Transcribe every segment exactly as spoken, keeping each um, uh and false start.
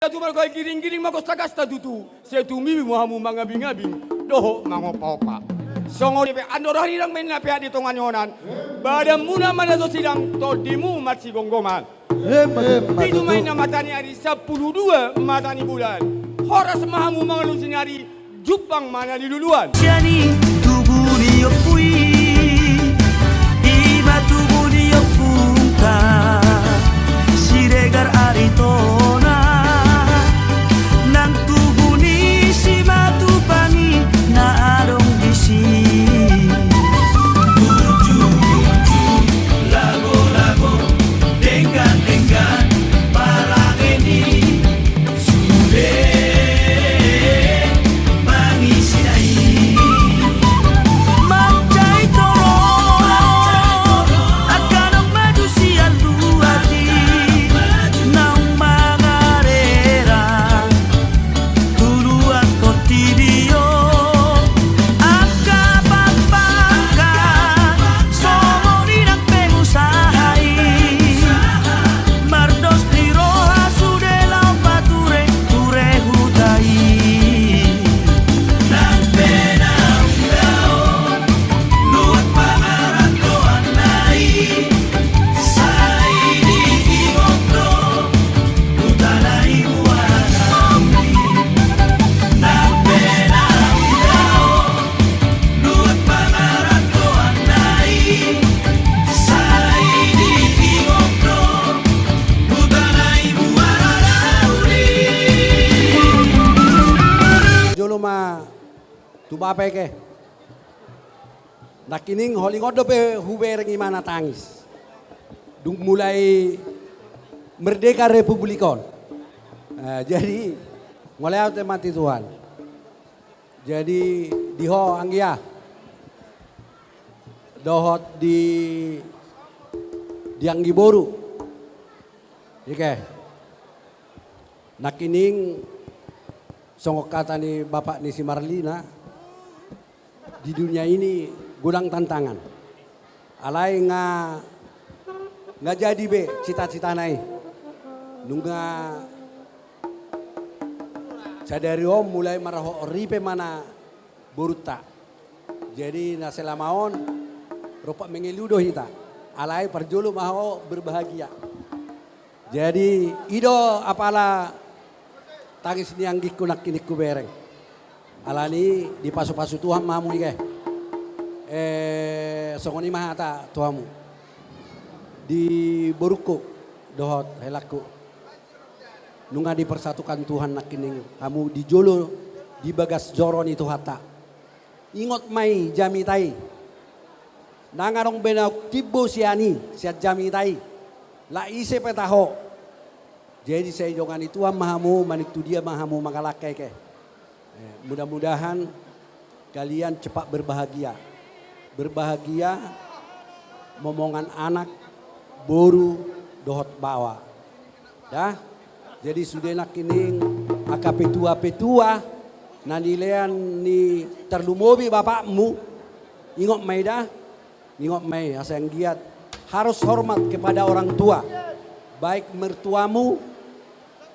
Atu margoai giringgiring ma gastagasta tutu, sai tumibi ma hamu mangabingabing dohot mangompaompa. Songon i pe andor harirang ma inna peak di tonga ni onan, badanmuna ma na so sidang, tondimu ma sigomgoman. Emma tutu. Pitu ma inna mata ni ari, sampulu dua mata ni bulan. Horas ma hamu mangalusi ni ari, jumpang ma na niluluan. Sian i tubu ni ompu i, i ma tubu ni ompunta Siregar Aritonang. Nang tubu ni Simatupang i na adong disi. Burju-burju, lago-lago, denggan-denggan, parange ni sude mangisi na i. Mansai torop angka na maju sian luat i, naung mangarerang tu luat portibi on. Angka pampangka songon i nang pengusaha i, mardos ni roha sude laho pature-ture huta i. Nang pe naung dao luat pangarantoanna i, sai diingot do huta na i muara na uli. Nang pe naung dao luat pangarantoanna i, sai diingot do huta na i muara na uli. Jolo ma tu bapa i ke. Nangkining holingon dope hubereng imana tangis dung mulai merdeka republik on. Eh, jadi, mauliate ma di Tuhan. Jadi, di ho anggia dohot di, di anggi boru i ke. Nangkining songon hata ni bapak ni si Marlina, di dunia ini godang tantangan. Alai nga, nga jadi be cita-citana i. Nunga sadari on mulai marhot ripe ma na borunta. Jadi na selama on rompak mangolu do hita. Alai parjolo ma ho berbahagia. Jadi, i do apala tangis ni anggingku nangkining hubereng. Alani i dipasu-pasu Tuhan ma hamu i ke. Eh, songon i ma hata tu hamu. Di borungku dohot helangku, nunga dipersatukan Tuhan nangkining hamu di jolo di bagas joro ni Tuhanta. Ingot ma i jamita i. Ndang adong be na timbo sian i, sian jamita i. Laos ise pe taho. Jadi sai dongani Tuhan ma hamu, manintu dia ma hamu mangalangka i ke. Eh, mudah-mudahan kalian cepat berbahagia. Berbahagia momongan anak, boru, dohot baoa. Dah, jadi sude nangkining angka petua-petua na nilean ni tarlumobi bapakmu, ingot ma i dah, ingot ma i asa anggiat harus hormat kepada orang tua, baik mertuamu,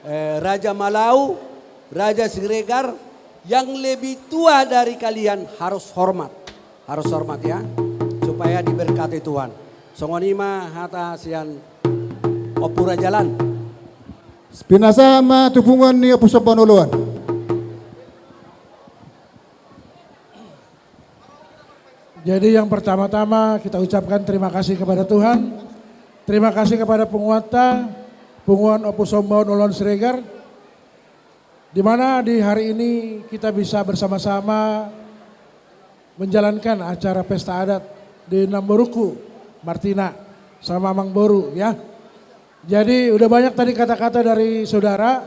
eh, Raja Malau, Raja Siregar, yang lebih tua dari kalian harus hormat. Harus hormat ya, supaya diberkati Tuhan. Songon i ma hata sian Ompu Raja Lan. Pinasahat ma tu punguan ni Ompu Sombaon Oloan. Jadi yang pertama-tama kita ucapkan terima kasih kepada Tuhan. Terima kasih kepada punguanta, punguan Ompu Sombaon Oloan Siregar. Di mana di hari ini kita bisa bersama-sama menjalankan acara pesta adat di namborungku Martina sama Amang Boru, ya. Jadi udah banyak tadi kata-kata dari saudara,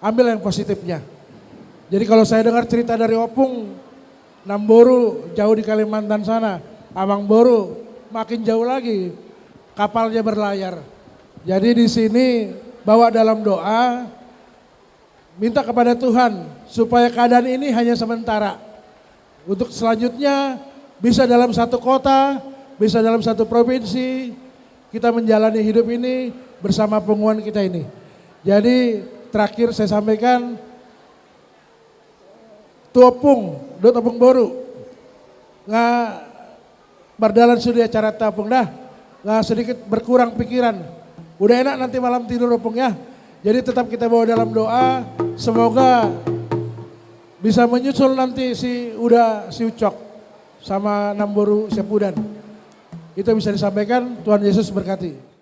ambil yang positifnya. Jadi kalau saya dengar cerita dari Opung, Namboru jauh di Kalimantan sana, Amang Boru makin jauh lagi kapalnya berlayar. Jadi di sini bawa dalam doa, minta kepada Tuhan supaya keadaan ini hanya sementara. Untuk selanjutnya bisa dalam satu kota, bisa dalam satu provinsi, kita menjalani hidup ini bersama punguan kita ini. Jadi, terakhir saya sampaikan, tu ompung dohot ompung boru, nga mardalan sude acaranta ompung da, nga sedikit berkurang pikiran. Udah enak nanti malam tidur ompung ya. Jadi tetap kita bawa dalam doa, semoga bisa menyusul nanti si Uda si Ucok sama namboru Siapudan. Itu bisa disampaikan, Tuhan Yesus berkati.